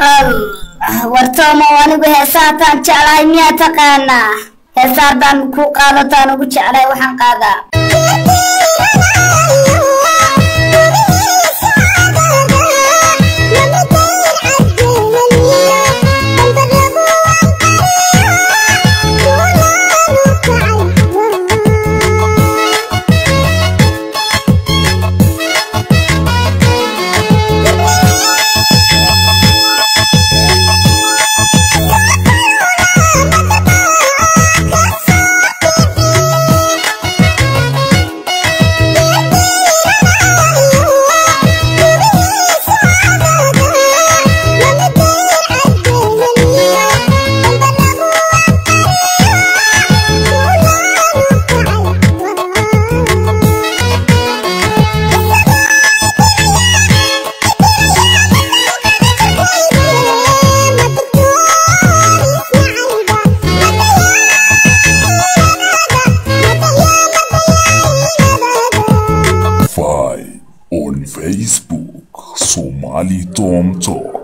Allah, wartoomow, anigu heesaataan jeclahay miyaa taqaanaa? Heesa haddaan ku qaadataan ugu jeclahay waxaan qaadaa. Five on Facebook, Somali Tom Talk.